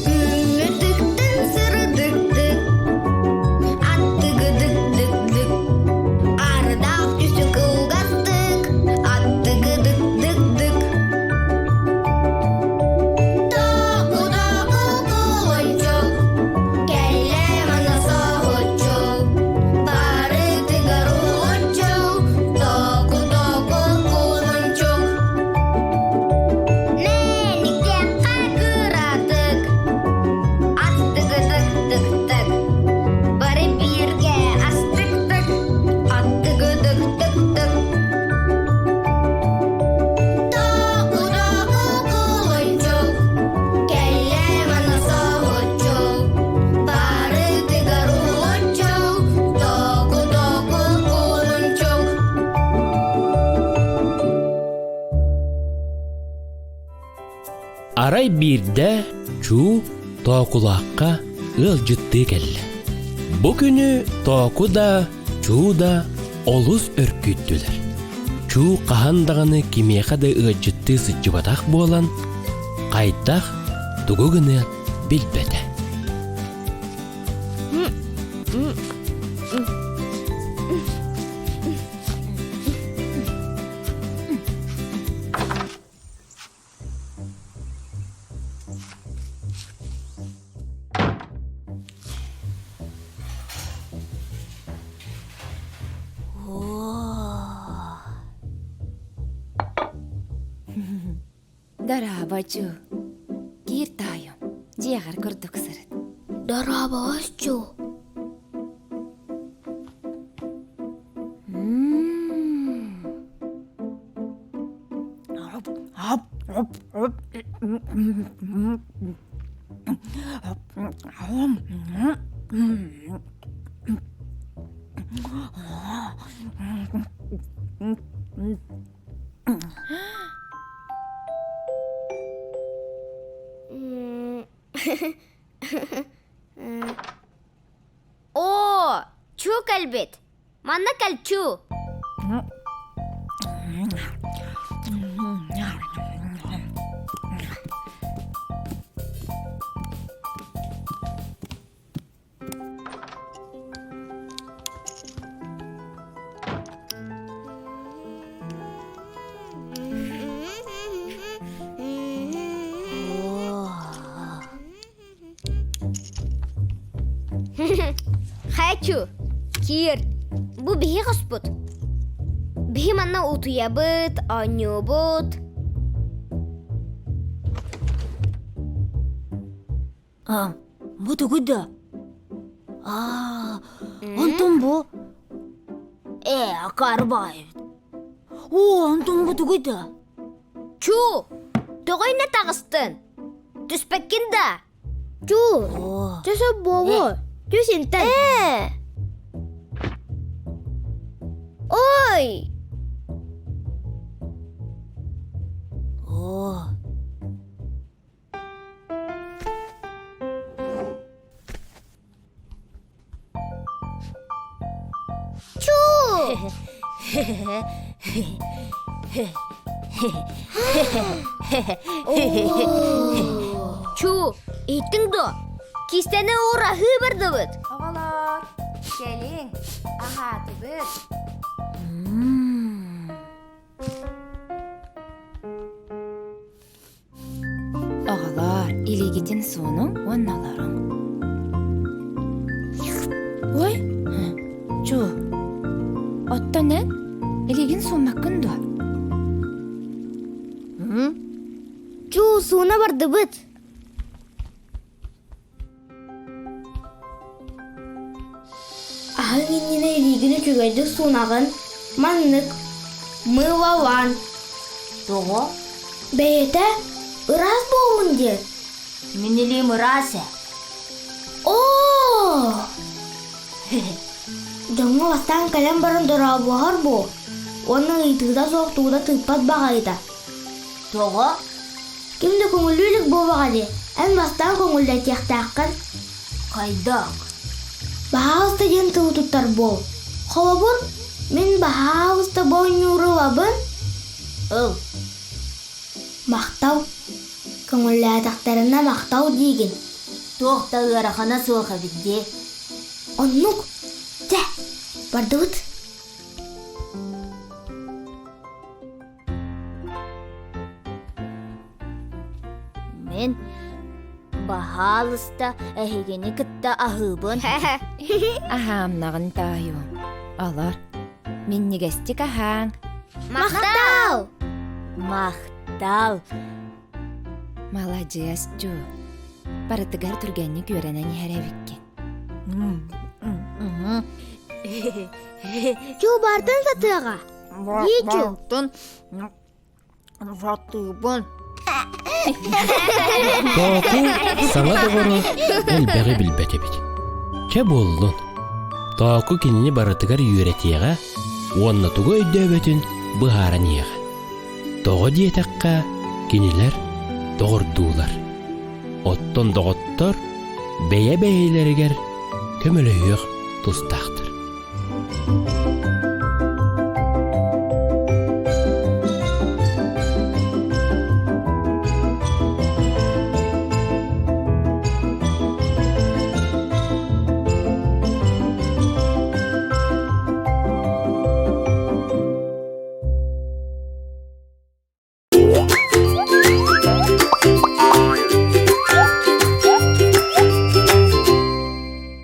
Күҥҥүтүктэн сырдыктык, аттыгыдык-дык-дык, ардаах түсү кылгастык, аттыгыдык-дык-дык. Току-току кулунчук, кэллэ манна соһуччу, барытыгар уһулуччу, току-току кулунчук. Мэниктэххэ кыратык, аттыгыдык-дык-дык, бары бииргэ астык-тык, аттыгыдык-дык-дык. Току-току кулунчук, кэллэ манна соһуччу, барытыгар уһулуччу, току-току кулунчук. Арай биирдэ Чуу Тоокулаахха ыалдьыттыы кэллэ. Бу күнү Тооку да, Чуу да олус өр күүттүлэр. Чуу хаһан даҕаны кимиэхэ да ыалдьыттыы сылдьыбатах буолан, хайдах, тугу гыныан билбэтэ. Дорообочу. Киир таайым, дьиэҕэр курдук сырыт. Дорообоҕосчу. Оо, чуу кэлбит. Манна кэл чуу. Хочу. Киир. Бу биһи хоспут. Биһи манна утуйабыт, оонньуубут. А, бу тугуй да? А, онтон бу? Э, акарбай. О, онтон бу тугуй да? Чу! Тоҕо иннэ таҕыстын? Түспэккин да? Чу! Түс буолуо. Түс интэн. Ээ! Ой! О, Чу! Чу, иһиттиҥ дуо? Кистэни уураһыы бардыбыт. Оҕолор, кэлиҥ, аһаатыбыт. Оҕолоор, илиигитин суунуҥ уонна олоруҥ. Ой, чуу, оттон эн илиигин сууммаккын дуо? Чуу, сууна бардыбыт. Аһыҥ иннинэ илиигин үчүгэйдик суунаҕын, маннык мылалаан. Тоҕо? Бэйэтэ ыраас буоллун диэн. Мин илиим ыраас ээ. Оо! Дьоҥҥо бастаан кэлэн баран дорообоһор буол уонна ыйытыыта суох тугу да тыыппат баҕайыта. Тоҕо? Ким да көҥүллүү илик буоллаҕа дии, эн бастаан көҥүллэтиэхтээххин. Хайдах? Баһаалыста диэн тылы туттар буол. Холобур, мин баһаалыста бу оонньууру ылабын. Ыл. Махтал. Көҥүллээтэхтэринэ махтал диигин. Туох да ыарахана суох эбит дии. Оннук. Чэ, бардыбыт. Мин баһаалыста эһигини кытта аһыыбын. Аһаамнаҕын таайуом. Олор, минньигэстик аһааҥ. Махтал! Махтал! Маладьыас, Дьу. Барытыгар түргэнник үөрэнэн иһэр эбиккин. Чу бартын сатыаҕа. Дии Чу. Бартын сатыыбын. Тооку саҥа доҕоро элбэҕи билбэт эбит. Чэ буоллун. Тооку кинини барытыгар үөрэтиэҕэ уонна тугу өйдөөбөтүн быһааран иһиэҕэ. Тоҕо диэтэххэ, кинилэр доҕордуулар. Оттон доҕоттор бэйэ-бэйэлэригэр көмөлөһүөх тустаахтар.